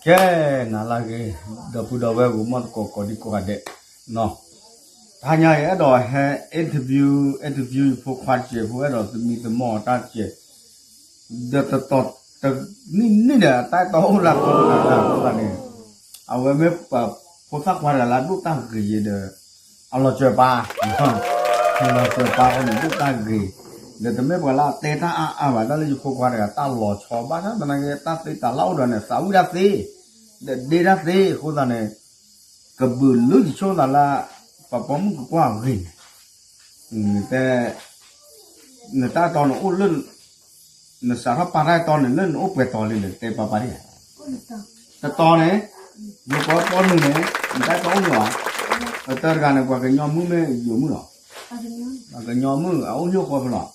ကဲ, နၤလၢအဂ့ၤ, ဒီပုၢ်ဒီဝဲၢ်ဂီၤမီၢ်သကိးကိးဒံကိးဂၤဒဲး, တဟါညါအံၤ အဲၣ်ဒိးဟဲ interview, interview ယဖိခွါတစဲးဖိ အဲၣ်ဒိးသမံသမိးတၢ်တစဲး, ဒီးတတီၤတနံၣ်နံၣ်ဒီး အတၢ်အဲၣ်တီအိၣ်လၢအသီတဂၤလၢအဃိသတးန့ၣ်, အဝဲမ့ၢ်ပှၤဖိသၣ်ခွါတဂၤလၢအဒိၣ်တၢ်ဂ့ၤယဲဒီး အလီၤစၢၤပာ်, အလီၤစၢၤပာ်ဃိန့ၣ် ဒိၣ်တၢ်ဂ့ၤ, ဒီးတမ့ၢ်ပှၤလၢအတဲတၢ်အါအါဘၣ် တၢ်လၢယဖိခွါတဂၤတၢ်လီၤဆီဘၣ်ဆၣ်သနာ်က့ တၢ်သ့တၢ်လၢအိၣ်ဒီးန့ၣ် သးဝံၣ်တၢ်သ့, ဒီးဒ့တၢ်သ့အဃိသတးန့ၣ်, ကဘုးလၢယဆိကမိၣ်သးလၢ ပှၤပိာ်မုၣ်ကကွၢ်အဂ့ၢ်န့ၣ်, တဲ နတၢ်အဲၣ်တီန့ၣ်အိၣ်လၢ နစးထီၣ်ပာ်တၢ်အဲၣ်တီန့ၣ် လၢနအိၣ်ပှဲၤတီၤလံလဲၣ် တဲပာ်ပာ်ဒံးဧါ. တတီၤန့ၣ်, ယကိးတီနုာ်န့ၣ် နတၢ်အဲၣ်တီအိၣ်လံဧါ. တၢ်တဂၤန့ၣ် ပှၤကညီမုၣ်မ့ၢ်ယိၤမုၣ်လီၤ. ပှၤကညီမုၣ် အအိၣ်ဟံၣ်အိၣ်ဃီဖဲလဲၣ်.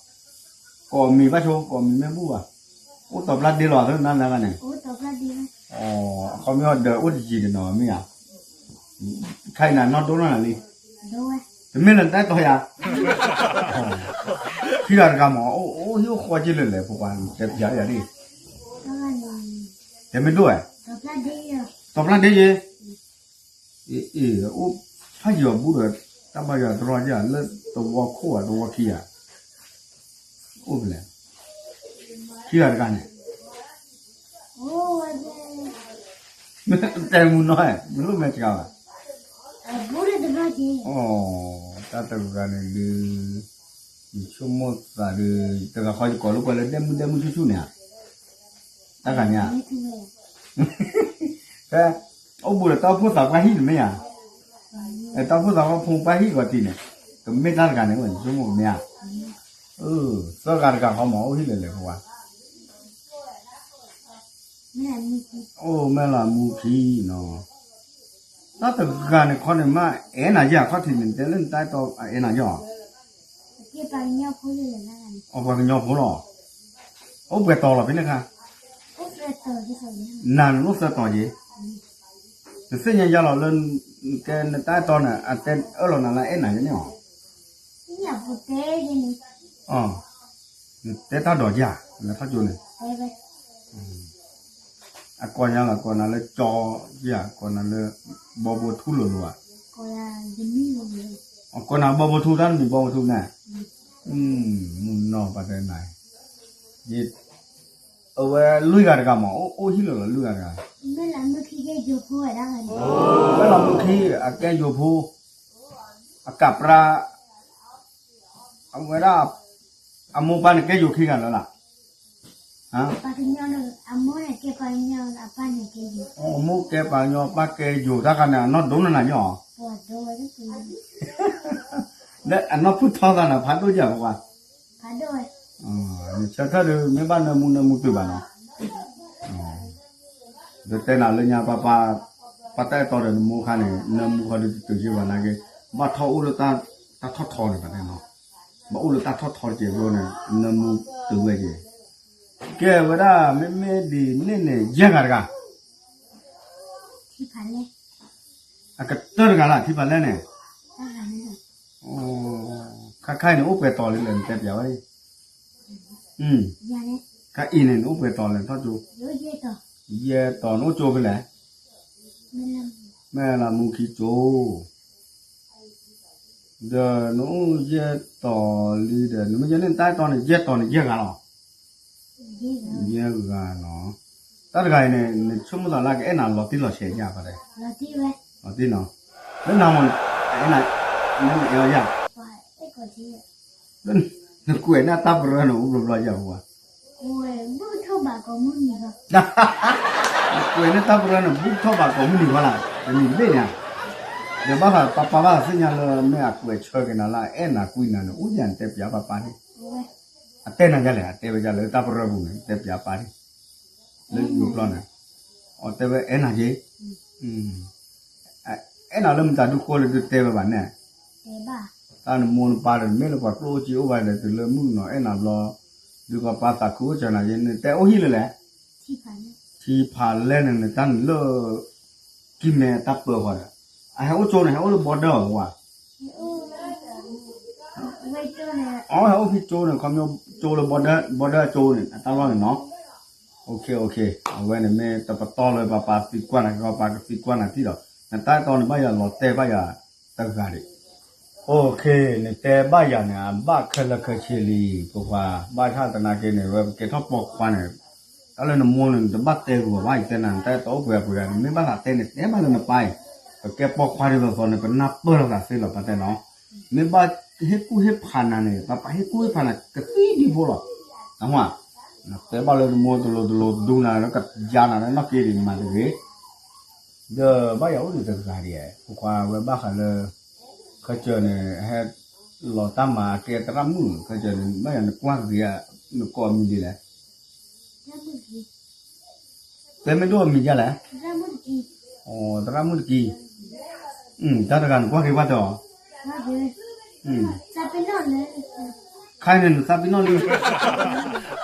ကိးမံၤဘၣ်ဆိ ကိးမံၤမ့ၢ်ဘူၣ်ဘၣ်. အိၣ်တီၤပျၢ်ဒ့လီၤ သနာ်က့န့ၣ်. အခီပညီဒီးအိၣ်တယံၤတနီၤမ့ၢ်ဧါ. ခဲအံၤန့ၣ် နီၢ်ဒိၣ်နီၢ်နၤလံ. တမ့ၢ်လၢနတၢ်အဲၣ်တီယၤ. ခံဂၤတဂၤမး အိၣ်ဟံၣ်အိၣ်ဃီက့ၤလၢလဲၣ် ဖိခွါ တဲပျးယၤဒ်. တဲမ့ၢ်ဒိၣ်ဝဲ. တီၤပျၢ်ဒ့ယဲ. အ့ၣ် အိၣ်ဖးယံၤအီၤဘူးဒီး တၢ်ဘါယွၤတရီတၢ်လၢတဝီခိၣ်ဧါ တဝီခံဧါ. အိၣ်ဖဲလဲၣ်. ခံဂၤတဂၤန့ၣ် တဲမူနီၢ်, မ့ၢ်လိၣ်မဲာ်စှၤဘၣ်. တၢ်တဂၤန့ၣ်ဒုး ယဆိကမိၣ်သးဒီး တဂၤဃီယကိးလၢပှဲၤလၢဒဲမုၢ်ဒဲမုၢ်ဆူၣ်ဆူၣ်န့ၣ်ဧါ. တၢ်ဂၤန့ၣ်ဧါ. ဖဲ အိၣ်ဘူးဒီးတၢ်အိၣ်ဖှိၣ်သးပှၢ်ဟံၣ်န့ၣ်မ့ၢ်ဧါ. တၢ်အိၣ်ဖှိၣ်သးပှၢ်ဖိပှၢ်ဟံၣ်ဂီၤတံၢ်န့ၣ် ကမ့ၢ်တၢ်တဂၤန့ၣ် ယဆိကမိၣ်မ့ၢ်ဧါ. သၢဂၤတဂၤဃီမး အိၣ်ဟံၣ်လၢလဲၣ် ဖိခွါ. အိၣ်မဲာ်လၤမူခံနီၤ. တၢ်တဂၤန့ၣ်ခီန့ၣ်မး အဲၣ်နၤယဲၢ် အခီၣ်ထံးန့ၣ် တဲလၢနတၢ်အဲၣ်တီ အဲၣ်နၤယဲၢ်. ပှၤကညီဖိလီၤ. အိၣ်ပှဲၤတီၤလီၤဖဲန့ၣ်ခါ. နၤန့ၣ်အိၣ်သၢတီၤက့ၤ. နသ့ၣ်ညါယါလီၤလၢ ကဲနတၢ်အဲၣ်တီန့ၣ် အတဲအၢၣ်လီၤနၤလၢအဲၣ်နၤယဲၢ်န့ၣ်ဧါ. နတဲတၢ်ဒိးယၤ နထီၣ်ကၠိန့ၣ်. အကိးညါလီၤ ကိးနၤလၢကၠီယၤ ကိးနၤလၢ ဘီဘိထူလိၤလိၤဧါ. ကိးနၤဘီဘိထူ တၢ်တမံၤဘီဘိထူန့ၣ်. မုၢ်နီၢ်ပှၤတဲနၤ, အဝဲလွံၢ်ဂၤတဂၤမး အိၣ်ဟံၣ်လၢလီၤလွံၢ်ဂၤတဂၤ. ဝဲလီၤမူခံ အကဲယိၤဖိ အကးပြၢ အဝဲဒၣ် အမိၢ်ပၢ်န့ၣ်ကဲယိၤခံဂၤလၢ်လၢ်. အမိၢ်ကဲပှၤကညီ အပၢ်န့ၣ်ကဲယိၤ. အမိၢ်ကဲပှၤကညီ အပၢ်ကဲယိၤ တၢ်ခါန့ၣ် အနီၢ်ဒိၣ်နၤညီ. လၢအနီၢ်ဖုၣ်ထီသးန့ၣ် ဖးဒိၣ်ယၤပှၤ. နဆၢထၢၣ်ဒီး မ့ၢ်ဘၣ်နၢမူနၢမူတုၤဘၣ်နီၤ. ဒီးတဲနၤလၢညါ ပှၤတၢ်အဲၣ်တီဒီးနမိၢ်ခါန့ၣ် နၢမူခီဒုးတတုၤက့ၤဘၣ်နာ်က့, ဘၣ်ထီၣ်အိၣ်လၢတၢ်ထီၣ်ထီန့ၣ်ဘၣ်တဲနီၤ. ဘၣ်အိၣ်လၢတၢ်ထီၣ်ထီတက့ၢ်အဃိန့ၣ် နၢမူတုၤဝဲက့ၤ. ကဲဝဲဒၣ် မ့မ့ၢ်ဒ်န့ၣ်န့ၣ် ယဲၢ်ဂၤတဂၤ အကတၢၢ်တဂၤလၢ် ထံဖးလဲၢ်န့ၣ်. ခါခါအံၤန့ၣ် အိၣ်ပှဲၤတီၤလံလဲၣ် နတဲပျးဝဲ. ခါအံၤန့ၣ် နအိၣ်ပှဲၤတီၤလဲၣ် ထီၣ်ကၠိ. ယဲၢ်တီၤ နအိၣ်ကၠိဖဲလဲၣ်. မဲၢ်လးမူခံကၠိ. ဒီးနအိၣ်ယဲၢ်တီၤလံဒီး နမ့ၢ်ယဲန့ၣ် တၢ်အဲၣ်တီန့ၣ် ယဲၢ်တီၤန့ၣ် ယဲၢ်ဂၤလီၤ. ယဲၢ်ဂၤလီၤ. တၢ်တဂၤအံၤန့ၣ် နဆိကမိၣ်သးလၢကအဲၣ်နၤလီၤတံၢ်လီၤဆဲးယါပှၤတဲ. လီၤတံၢ်နီၤ. လၢနၤမ့ၢ် နအဲၣ်အီၤယါ. နကွဲးန့ၢ်တၢ်ပရၢန့ၣ်အိၣ်ဘျီဘျီယါပှၤ. နကွဲးန့ၢ်တၢ်ပရၢန့ၣ် ဘူးထီၣ်ဘးကိးမုၢ်နံၤခီလၢ် တနံၤတဘ့ၣ်န့ၣ်. ဒီးဘၣ်သးပှၤပာ်ဘၣ်သ့ၣ်ညါလၢမ့ၢ်အကွဲးဆၢက့ၤနၤလၢအအဲၣ်နၤကွံနၤန့ၣ် အိၣ်ယါန့ၣ် တဲပျးပှၤပာ်န့ၣ်. အတဲနၤယါလဲၣ် အတဲဝဲယါလၢတၢ်ပရၢပူၤန့ၣ် တဲပျးပာ်န့ၣ်. လၢယိၤပျီန့ၣ် အတဲဝဲအဲၣ်နၤက့ၤ. အဲၣ်နၤလၢမတၤဒုဃိလၢဒုးတဲဝဲဘၣ်န့ၣ်. တၢ်နမိၢ်နပၢ်ဒီး မ့ၢ်လၢပှၤကျိၣ်အိၣ်စ့အိၣ်ဝဲဒီး တုၤလၢမုၣ်ကနီၤအဲၣ်နၤဘျီ ဒုးကီးပာ်သးခုအိၣ်စၢၤနၤက့ၤ နတဲအိၣ်ဟံၣ်လၢလဲၣ်. ထံဖးလဲၢ်န့ၣ် နတၢ်နုာ်လၢ ကံၢ်မဲတၢ်ပၢဃီဒီး အဟဲအိၣ်ကၠိန့ၣ် ဟဲအိၣ်လၢ border အီၤဝဲ. အဟဲအိၣ်ဖဲကၠိန့ၣ် ခီပညီကၠိလၢ border ကၠိန့ၣ် အတၢ်လီၢ်န့ၣ်နီၤ. အဝဲန့ၣ်မ့ၢ်တပတီၢ်လၢပပၢ်သံကွၢ်နၤကီး ပၢ်ကသံကွၢ်နၤထံၣ်ဒီး နတၢ်အဲၣ်တီန့ၣ်ဘၣ်ယၤလီၤတဲာ်ဘၣ်ယၤတဂၤဒံး. နတဲဘၣ်ယၤန့ၣ် အဘၣ်ခဲလၢာ်ခဲဆ့လံ ဖိခွါ, ဘၣ်ဆၣ်သနာ်က့န့ၣ် ဝဲပကဲထီၣ်ပိာ်ခွါန့ၣ် တၢ်လၢနမိၢ်န့ၣ် နတဘၣ်တဲဂ့ၤဘၣ် ယတဲနၤ နတၢ်အဲၣ်တီအိၣ်ပှဲၤပှဲၤဂၤန့ၣ် မ့ၢ်ဘၣ်သးတဲန့ၣ် တဲဘၣ်လၢနပၢ်အံၤ, ပကဲပိာ်ခွါဒ်သိးသိးန့ၣ် ပနၢ်ပၢၢ်လိာ်သးသ့လီၤ ပတဲနီၤ. မ့ၢ်ဘၣ်ဟ့ၣ်ကူၣ်ဟ့ၣ်ဖးနၤန့ၣ် ပပၢ်ဟ့ၣ်ကူၣ်ဟ့ၣ်ဖးနၤကသံဒံဖိလီၤ. အ, နတဲဘၣ်လၢနမိၢ်တလိၤတလိၤဒူနၤလၢကယါနၤလၢနီၢ်က့ဒံးမၤတဂ့ၤ ဒီးဘၣ်ယၤအိၣ်ဒံးတဂၤဒံး, ဖိခွါဝဲဘၣ်ဃးလၢ ခီကၢၢ်န့ၣ် ဟဲလီၤတၢ်မၤကဲသရၣ်မုၣ် ခီကၢၢ်န့ၣ် ဘၣ်ယၤနကွၢ်ဂ့ၤဧါ, နကိးအမံၤဒ်လဲၣ်. တဲမ့ၢ်ဒိၣ်အမံၤဒ်လဲၣ်. သရၣ်မုၣ်တကံ, တၢ်တဂၤနကွၢ်ဂ့ၤဘၣ်တဲအီၤ ခါန့ၣ်နသးပ့ၤနီၣ်လံ,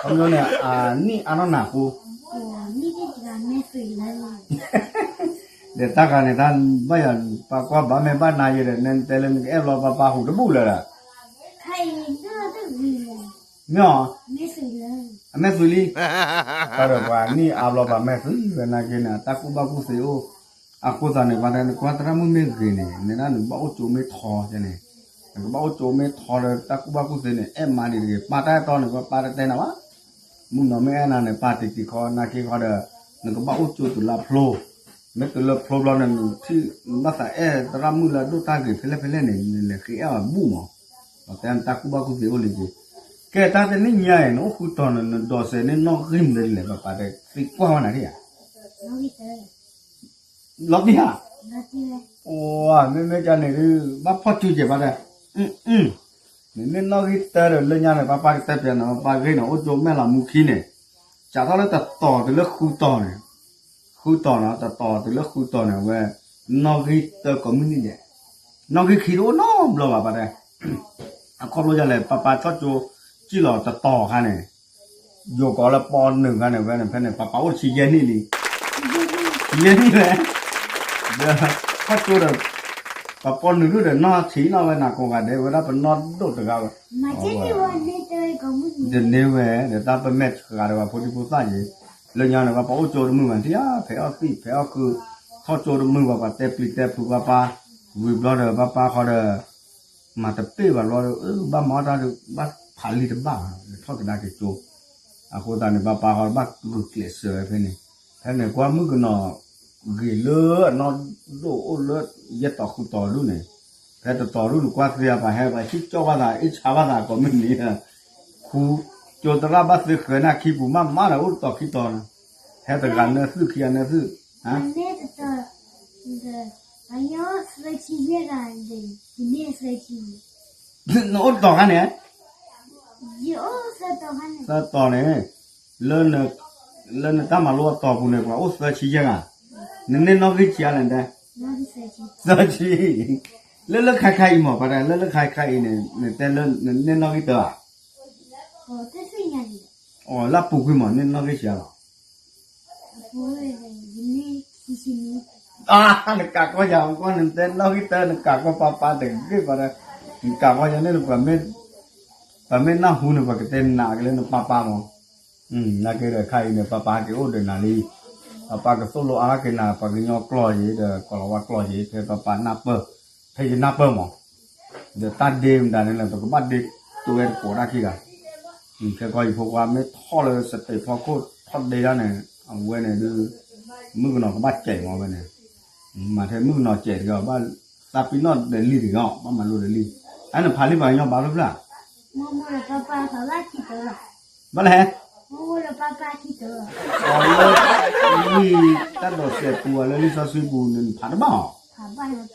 ခီဖျိန့ၣ် အနံၣ်အါထီၣ်နၤအဃိ, ဒီးတၢ်ဂၤန့ၣ် တၢ်ဘၣ်ယၤ ပှၤကွၢ်ဘၣ်မဲာ်ဘၣ်နါယဲဒီး နတဲလၢနကအဲၣ်ဘျီပၢ်ပၢ်ဟူးတဘူၣ်လၢၤဒီး, မ့ၢ်အီၤ, အမဲာ်သွံလံ, တၢ်ဒီးပှၤနံၣ်အါဘျီပှၤမဲာ်သွံဝဲနာ်က့န့ၣ် တၢ်ကူၣ်ဘၣ်ကူၣ်သ့အိၣ်, အဃိသတးန့ၣ် ပှၤတဲနကွၢ်သရၣ်မုၣ်မ့ၢ်ဂ့ၤန့ၣ် နဲဒၣ်နကဘၣ်အိၣ်ကၠိမ့ၢ်ထီန့ၣ်, နကဘၣ်အိၣ်ကၠိမ့ၢ်ထီဒီး တၢ်ကူၣ်ဘၣ်ကူၣ်သ့န့ၣ် အဲၣ်မးဒံးတဂ့ၤ, ပၢ်တၢ်အဲၣ်တီန့ၣ် ပၢ်တတဲနၤဘၣ်, မုၣ်ကနီၤမ့ၢ်အဲၣ်နၤန့ၣ် ပၢ်တံၤတံၤခီနၢ်က့ခီဒီး နကဘၣ်အိၣ်ကၠိတုၤလၢဖျိ, မ့ၢ်တုၤလၢဖျိဘျီန့ၣ် နထံၣ်ဘၣ်သးအဲၣ်သရၣ်မုၣ်လၢအဒိၣ်တၢ်ဂ့ၤဖဲလဲၣ်ဖဲလဲၣ်န့ၣ် နလဲၤဃ့အဲၣ်အီၤဘူၣ်မး, ပှၤတဲနတၢ်ကူၣ်ဘၣ်ကူၣ်သ့အိၣ်လံက့, ကဲတၢ်တနံၣ်ညါအံၤ နအိၣ်ဃုတီၤန့ၣ် နဒိးစဲးန့ၣ်နီၣ်ဂံၢ်မနုၤလဲၣ် ပှၤပှၤတဲသံကွၢ်ဝဲနၤဒ်ဧါ လီၤတံၢ်ဧါ, အိၣ် မ့မ့ၢ်ကန့ၣ်ဒုး ဘၣ်ဖီၣ်စုကဲၤဘၣ်ဒီး, နမ့ၢ်နီၣ်ဂံၢ်တၢဒီးလၢညါန့ၣ် ပၢ်ပၢ်ကတဲပျးနီၤ ပၢ်ဂ့ၢ်န့ၣ် အိၣ်ကၠိမဲၢ်လီၤမူခံန့ၣ်, စးထီၣ်လၢတတီၤတုၤလၢဃုတီၤန့ၣ်, ဃုတီၤနီၤ တတီၤတုၤလၢဃုတီၤန့ၣ် အဝဲ နီၣ်ဂံၢ်တၢကိးမုၢ်နံၤဒဲး, နီၣ်ဂံၢ်ခံတအိၣ်နီတဘျီဘၣ်ပၢ်တဲ အခီဖျိဒ်လဲၣ် ပၢ်ပၢ်ထီၣ်ကၠိ စံၣ်လီၤတတီၤအခါန့ၣ်, ယိၤကီးလၢပီနုာ်အခါန့ၣ် ဝဲန့ၣ် ဖဲန့ၣ် ပၢ်ပၢ်အိၣ်တဆံယဲၢ်နံၣ်လံ, တဆံယဲၢ်နံၣ်ဝဲ, ဒီးထီၣ်ကၠိဒီး ပၢ်ပီနုာ်ဒုဒီး နီၢ်ဆံးနီၣ်ဝဲနၤကိးဂၤဒဲး ဝဲဒၣ်ပနီၢ်ဒိၣ်တဂၤဝဲ, တန့ၢ်ဝဲ ဒီးတၢ်ပမဲာ်ဆှးဒီးပှၤဖိဒံဖိသၣ်ယံၤ, လၢညါန့ၣ် ပၢ်ပၢ်အိၣ်ကၠိတမုာ်ဘၣ်ထံၣ်ဧါ ဖဲးအီၣ်သံၣ်ဖဲးအီၣ်ခုး, ထီၣ်ကၠိတမုာ်ဘၣ် ပှၤတဲပျံၤတဲဖုးပၢ်ပၢ်, ဝံၤဘျီဒီးပၢ်ပၢ်ဃီဒီး မၤတပ့ၢ်ဘၣ်ဘျီဒီး ဘၣ်မၤအီၣ်တၢ်ဒီး ဘၣ်ဖးလံာ်တဘၣ်ဘၣ် ထီၣ်ကဒါက့ၤကၠိ, အဃိသတးန့ၣ် ပၢ်ပၢ်ဃီဘၣ်ဂုာ်ကျဲးစၢးဝဲဖဲန့ၣ်, ဖဲန့ၣ်ကွၢ်မုၣ်ကနီၤ ဂ့ၤလၢအနီၢ်ဒိၣ်အိၣ်လၢ ယဲၢ်တီၤဃုတီၤဒူၣ်န့ၣ်, ဖဲတတီၤဒူၣ်န့ၣ် ကွၢ်သ့အပၢ်ဟဲပှၤဟံၣ်ကၠီဘၣ်သး အ့ၣ်ဆါဘၣ်သးကိးမုၢ်နံၤ, ခူ ကၠိသရၣ်ဘၣ်သ့ဃဲၤနၢ်ခံပူၤမးမးဒီး အိၣ်တတီၤခံတီၤန့ၣ်, ဟဲတဂၤနၢသုၣ်ခံဂၤနၢသုၣ် နအိၣ်တတီၤခါန့ၣ်, သၢတီၤန့ၣ်, လၢနတၢ်မၤလိအတီၤပူၤန့ၣ် ပှၤအိၣ်သၢဆံယဲၢ်ဂၤ, နန့ၢ်နီၣ်ဂံၢ်ဆံးအါလဲၣ်တဲ, သၢဆံ, လၢလၢခါခါအံၤမး ပှၤတဲလၢလၢခါခါအံၤန့ၣ် နတဲလၢနန့ၢ်နီၣ်ဂံၢ်တၢဧါ, အိၣ်လၢပူၤကွံာ်မး န့ၢ်နီၣ်ဂံၢ်ဆံးအါလီၤ နကးကီၢ်ယၤ ကွၢ်နတဲနီၣ်ဂံၢ်တၢ နကးကီၢ်ပၢ်ပၢ်တဂ့ၤဘၣ်ဒီး, နကးကီၢ်ယၤန့ၣ် ပှၤမ့ၢ်နၢ်ဟူန့ၣ် ပှၤကတဲနးက့ၤလၢနပၢ်ပၢ်မး, နာ်က့ဒီးခါအံၤန့ၣ် ပၢ်ပၢ်က့ၤအိၣ်ဒီးနၤလံ, ပၢ်ပၢ်ကသိၣ်လိအါထီၣ်က့ၤနၤ ပှၤကညီကျိာ်ယံၤဒီး ကီၤလၤဝါကျိာ်ယံၤ ဖဲပၢ်ပၢ်နၢ်ပၢၢ်, ဖဲယနၢ်ပၢၢ်မး, ဒီးတၢ်ဒ့မတၤန့ၣ်လီၤ ပကဘၣ်ဒ့တဝဲတကိးတၢ်ခံဂၤ ခဲကီၢ်ယဖိခွါမ့ၢ်ထီၣ်လၢ state ဖီခိၣ်ထီၣ်ဒ့ဒၣ်န့ၣ် အဝဲန့ၣ်ဒုး မုၣ်ကနီၤကဘၣ်စဲးမးဝဲန့ၣ်, မၤထဲမုၣ်ကနီၤစဲးတဂ့ၤ ဘၣ်သးပ့ၤနီၣ်ဒီးလံတဂ့ၤ ဘၣ်မၤလိဒီးလံ, အန့ၣ်ဖးလံပှၤကညီဘၣ်ဖျၢၣ်ဖျၢၣ်, ဘၣ်လဲၣ်, လၢ လံာ်တၢ်ဒိးစဲးပူၤအီၤလၢလံာ်စီဆှံပူၤန့ၣ် နဖးတဘၣ်အီၤ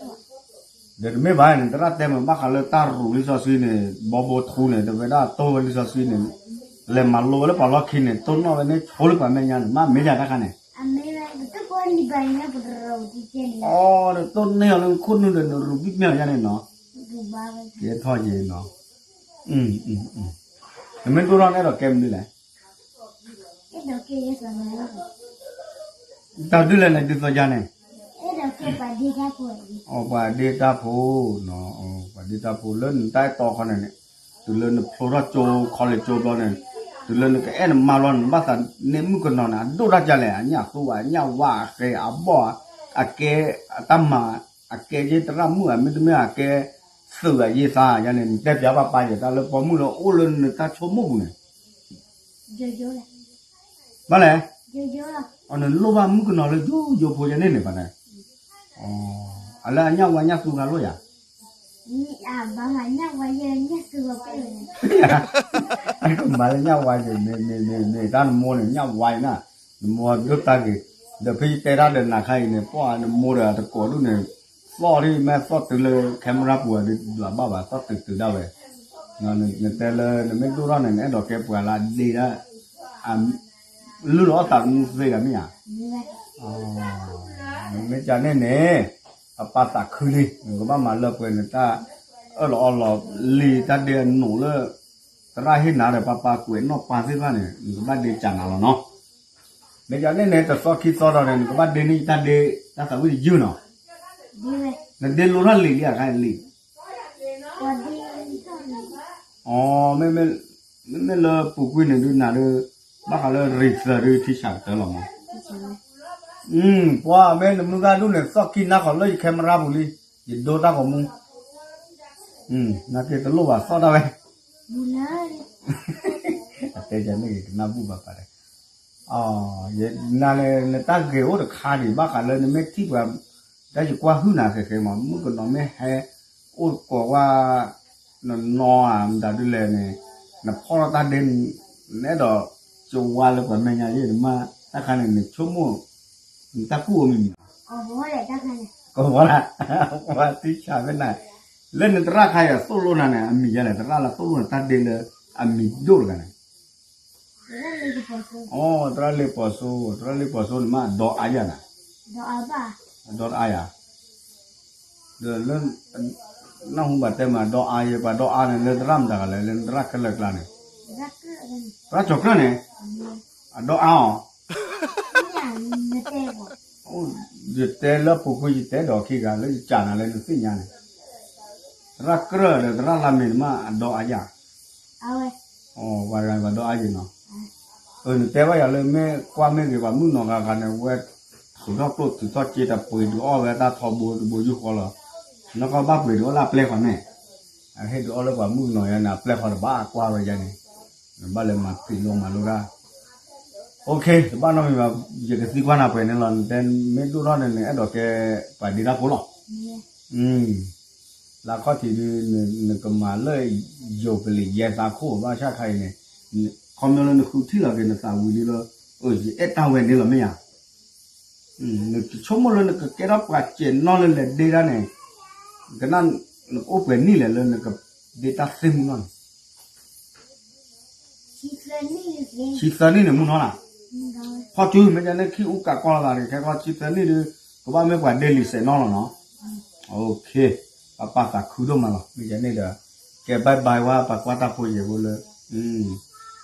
ဒီးတမ့ၢ်ဘၣ်န့ၣ် သရၣ်တဲမ့ၢ်ဘၣ်ဃးလၢတၢ်ရူးလံာ်စီဆှံန့ၣ် ဘီဘိထူန့ၣ် တဝဲဒၣ်တိၢ်ဝဲလံာ်စီဆှံန့ၣ် လဲၤမၤလိဝဲလၢပှၤလီၢ်ခံန့ၣ် တိၢ်နီၣ်ဝဲန့ၣ်ဆိလၢပှၤမဲာ်ညါန့ၣ် မ့ၢ်မ့ၢ်ယၤတၢ်ခါန့ၣ် အီၤ နတိၢ်န့ၢ်အီၤလၢနခိၣ်နူာ်ဒီးနရူးဘံၣ်မ့ၢ်အီၤယါန့ၣ်နီၤ ကဲထီၣ်က့ၤနီၤ နမ့ၢ်ဒိၣ်ထီၣ်နအဲၣ်ဒိးကဲမနုၤလဲၣ် တၢ်ဒုးလဲၣ်န့ၣ် ဒုးသီယါန့ၣ် အပှၤဒ့တၢ်ဖိ ပှၤဒ့တၢ်ဖိလၢနတၢ်အဲၣ်တီခီန့ၣ်န့ၣ် တုၤလၢနဖျိထီၣ်ကၠိ college ကၠိဘျီန့ၣ် တုၤလၢနကအဲၣ်နမါလီၤ နဘၣ်သးန့ၢ်မုၣ်ကနီၤန့ၣ် အဒိၣ်တၢ်ကလဲၣ် အညၣ်သူဝဲ အညၣ်ဝါ အဃဲ အဘီၣ် အကဲ အတၢ်မၤ အကဲက့တရၣ်မုၣ် မ့တမ့ၢ်အကဲသုးအယ့သးယါန့ၣ် နတဲပျးဘၣ်ပၢ်ယဲ တၢ်လၢပိာ်မုၣ်လၢအိၣ်လၢနတၢ်ဆိကမိၣ်ပူၤန့ၣ် ဘၣ်လဲၣ် နလိၣ်ဘၣ်မုၣ်ကနီၤလၢယိယိဖိယါန့ၣ်န့ၣ်ပှၤန့ၣ် အလၢအညၣ်ဝါညၣ်သူဂၤလိၣ်ယၤ ကမၤလၢညၣ်ဝါယဲ ညၣ်သူဂၤပှဲၤဝဲန့ၣ် မ့ၢ်တၢ်နမိၢ်န့ၣ် ညၣ်ဝါအံၤနၤ နမိၢ်ဒိၣ်တၢ်ဂ့ၤ ဒီးဖဲယတဲတၢ်ဒီးနၤခါအံၤန့ၣ် ပှၢ်နမိၢ်ဒီးတကိးဒူၣ်န့ၣ် သီၣ်ထံၣ်မ့ၢ်သီၣ်တုၤလၢ camera ပူၤဒုးဒွးဘၣ်ဘၣ် သီၣ်တုၤတုၤဒၣ်ဝဲ နတဲလၢနမ့ၢ်ဒိၣ်ထီၣ်န့ၣ် နအဲၣ်ဒိးကဲပှၤလၢအဒ့ဒၣ် လုၢ်လီၤအီၣ်သးသမူသ့ဂၤမ့ၢ်ဧါ မ့ၢ်ကန့ၣ်န့ၣ် ပပာ်သးခုလံ နကဘၣ်မၤလၢပှဲၤနတၢ်အၢၣ်လီၤအီလီၤလံ တၢ်ဒ့အနိးလၢ သရၣ်ဟ့ၣ်နၤဒီး ပပာ်ကွဲးနီၣ်ပာ်သ့ၣ်တဖၣ်န့ၣ် နကဘၣ်ဒ့ကးနၤလီၤနီၤ မ့ၢ်ကန့ၣ်န့ၣ် တသီခံသီဒီးန့ၣ် နကဘၣ်ဒ့န့ၢ်ယတၢ်ဒ့ တၢ်သးဝံၣ်တယုၢ်နီၤ နဒ့လိထီၣ်လံာ်လံအခါလံာ် အ မ့မ့ၢ်လၢပူၤကွံာ်န့ၣ်ဒုးနၤဒုး ဘၣ်ဃးလၢရံၣ်သၢဒုးထံဆးကတၢၢ်လီၤမး ပှၤမ့ၢ်နမုၢ်ဂၤဒူၣ်န့ၣ် သီၣ်ခံနါဃီၤလၢယ camera ပူၤလံ ယဒိတၢ်ဂီၤမူ နာ်က့တလိၣ်ဘၣ်သီၣ်တၢ်ဝဲ အတဲယၤန့ၣ်ကနၣ်ဘူၣ်ဘၣ်ဖးဒဲး ယနၤန့ၣ် နတၢ်ဂ့ၤအိၣ်တခါဒံး ဘၣ်ဃးလၢနမ့ၢ်ထံၣ်ပှၤ တၢ်ယကွၢ်ဟုၣ်နၤဃဲးဃဲးမး မုၣ်ကနီၤမ့ၢ်ဟဲ အိၣ်ကိးဝဲ နနီၤဧါ မတၤဒ်လဲၣ်န့ၣ် နဖီၣ်ထီၣ်တၢ်ဒ့ နအဲၣ်ဒိး ကဝါလၢပှၤမဲာ်ညါယဲၢ်နမါ တၢ်ခါန့ၣ် နဆိကမိၣ် နတၢ်ကူၣ်အိၣ်မံၤမံၤ ကိးဝဲလၢ ပှၤသံဆးဖဲနၤ လၢနသရၣ်ခါအံၤသိၣ်လိနၤန့ၣ် အမံၤယါလဲၣ် သရၣ်လၢသိၣ်လိနၤတၢ်ဒ့လၢ အမံၤဒိၣ်တဂၤန့ၣ် အိ သရၣ်လ့ပီၤစိ သရၣ်လ့ပီၤစိန့ၣ်မ့ၢ်အဒီအါယၤနၤ အဒီတအါယၤ ဒီးလၢ နၢ်ဟူဘၣ်တဲမး အဒီအါယဲ ပှၤဒီအါန့ၣ် လၢသရၣ်မတၤဂၤလဲၣ် လၢနသရၣ်ခဲလၢာ်ကျါန့ၣ် သရၣ်ကၠီၤကြၢၢ်န့ၣ် အဒီအါအီၤ ယတဲလၢပူၤကွံာ်ယတဲဒီးခံဂၤ လၢယကးနၤလၢနသ့ၣ်ညါန့ၣ် သရၣ်ကြၢၢ်ဒီးသရၣ်လါမ့ၤန့ၣ်မ့ၢ်အဒီအါယၤ ပှၤဂၤပှၤဒီအါယဲနီၤ နတဲဘၣ်ယၤလၢမ့ၢ်ကွၢ်မ့ၢ်ဂ့ၤ ပှၤမုၣ်နီၤဂၤဂၤန့ၣ် ဝဲ ထုးထီၣ်ကျိၣ်ထုးထီၣ်စ့တပှ့ၤဒုးအီၣ်ဝဲတၢ်ထီဘိတဘိယူၢ်ဃီလီၤ နကဘၣ်ပှ့ၤဒုးအီၣ်လၢအပျဲၢ်ဃီန့ၣ် အဟ့ၣ်ဒုးအီၣ်လၢပှၤမုၣ်ကနီၤယါန့ၣ် အပျဲၢ်ဃီတဘၣ်ကွၢ်ဝဲယါန့ၣ် နဘၣ်လဲၤမၤပျံၤလိမၤလိတၢ် OK တဘၣ်နီတမံၤဘၣ် ယကသံကွၢ်နၤပှဲၤန့ၣ်လီၤ နတဲမ့ၢ်ဒိၣ်ထီၣ်န့ၣ် နအဲၣ်ဒိးကဲပှၤဒ့တၢ်ဖိလီၤ လၢအခီၣ်ထံးဒုး နကမၤလၢယိၤပလံးယဲသးခိၣ်ဘၣ်ဆၣ်ခါအံၤန့ၣ် ခီဖျိလၢနဃုထံၣ်လီၤက့ၤနသးဝံၤလံလၢ ယအဲၣ်တၢ်ဝဲန့ၣ်လီၤမ့ၢ်ဧါ နဆိကမိၣ်လၢနကကဲထီၣ်ပှၤစဲးနီၣ်လၢလဲၤဒ့တၢ်န့ၣ် ကနၣ် နကအိၣ်ပှဲၤနံၣ်လဲၣ်လၢနကဒ့တၢ်သ့မုၢ်နီၢ်န့ၣ် ဆံသၢနံၣ်န့ၣ်မုၢ်နီၢ်လၢ် ဖီၣ်စုမ့ၢ်ကန့ၣ် ခံအူကးကီၢ်လီၤသးန့ၣ် ခဲကီၢ်ဆံသၢနံၣ်ဒုး ကဘၣ်မ့ၢ်ပှၤဒ့လံာ်စဲးနီၣ်လီၤနီၤ ပပာ်သးခုဒိၣ်မးလီၤ မ့ၢ်ကန့ၣ်ဒီး ကဲ bye bye ဝဲ ပှၤကွၢ်တၢ်ဖိယဲၢ်ဖိလၢ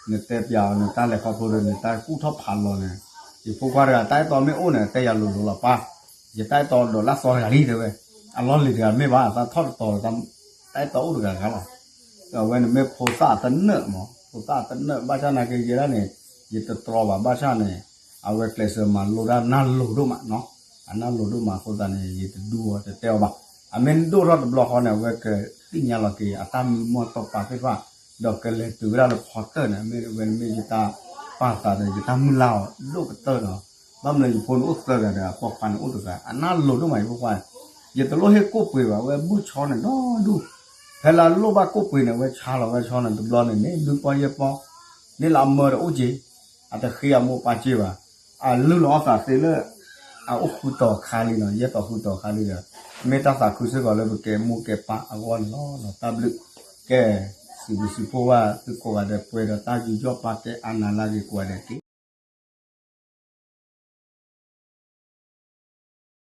နတဲပျးအီၤ နတၢ်လဲၤခီဖျိဒီး နတၢ်ကူၣ်ထီၣ်ဖးလီၤန့ၣ် ယဖိခွါတဂၤ တၢ်အဲၣ်တီမ့ၢ်အိၣ်န့ၣ် တဲယၤလိၤလိၤလီၤပၢ် ယတၢ်အဲၣ်တီဒီးလၢသီတဂၤလံတဲဝဲ အလီၢ်လံၤတဂၤမ့ၢ်ဘၣ် သးထီၣ်တတီၤ တၢ်အဲၣ်တီအိၣ်တဂၤဂၤလီၤ အဝဲန့ၣ်မ့ၢ်ဖိသၣ်အသနၢၣ်မး ဖိသၣ်အသနၢၣ် ဘၣ်ဆၣ်နာ်က့ယဲဒၣ်န့ၣ် ယတတြီဘၣ် ဘၣ်ဆၣ်န့ၣ် အဝဲကျဲးစၢးမၤလိတၢ်နၢ်လိၤဒိၣ်မးနီၤ အနၢ်လိၤဒိၣ်မးအဃိသတးန့ၣ် ယတဒူအီၤတတဲအီၤဘၣ် အမ့ၢ်ဒိၣ်ထီၣ်တဘျီဃီန့ၣ် အဝဲကသ့ၣ်ညါလီၤက့ၤ အတၢ်မံမီၢ်တီၢ်ပာ်သ့ၣ်တဖၣ် ဒီးကလဲၤတုၤဝဲဒၣ်လၢဖီတၢၢ်န့ၣ် အမ့ၢ်ဝဲန့ၣ်မ့ၢ်ယတၢ်ပာ်သးဒီး ယတၢ်မုၢ်လၢ်အီၤဒိၣ်ကတၢၢ်နီၤ ဘၣ်မနုၤယဖိန့ၣ်အိၣ်သၢဂၤဒီး အပိာ်ခွါန့ၣ်အိၣ်တဂၤ အနၢ်လိၤဒိၣ်မးယဖိခွါ ယတလိၣ်ဟ့ၣ်ကိၣ်ပှ့ၤဘၣ် အဝဲဘုၣ်ဆီန့ၣ်ဒီဒူၣ် ဖဲလၢအလိၣ်ဘၣ်ကိၣ်ပှ့ၤန့ၣ် အဝဲဆါလီၤဝဲဆီန့ၣ် တဘျီန့ၣ်န့ၣ် ဒုးပီၢ်ယဲၢ်ပီၢ် န့ၣ်လၢအမၢဒီးအိၣ်က့ၤ အတဃ့အမိၢ်ပၢ်က့ၤဘၣ် အလုၢ်လီၤအီၣ်သးသ့လၢ အအိၣ်ဃုတီၤခါလံနီၤ ယဲၢ်တီၤဃုတီၤခါလံဒီး မ့ၢ်တၢ်သးခုစ့ၢ်ကီးလၢပကဲမိၢ်ကဲပၢ်အဂီၢ်န့ၣ်လီၤ တၢ်ဘျုး ကဲ စံးဘျုးစံးဖှိၣ်ဘၣ်သုကိးဂၤဒဲး ပှဲၤဒီးတၢ်ယူးယီၣ်ပာ်ကဲအါနၤလၢအဂ့ၤကိးဂၤဒဲးတက့ၢ်.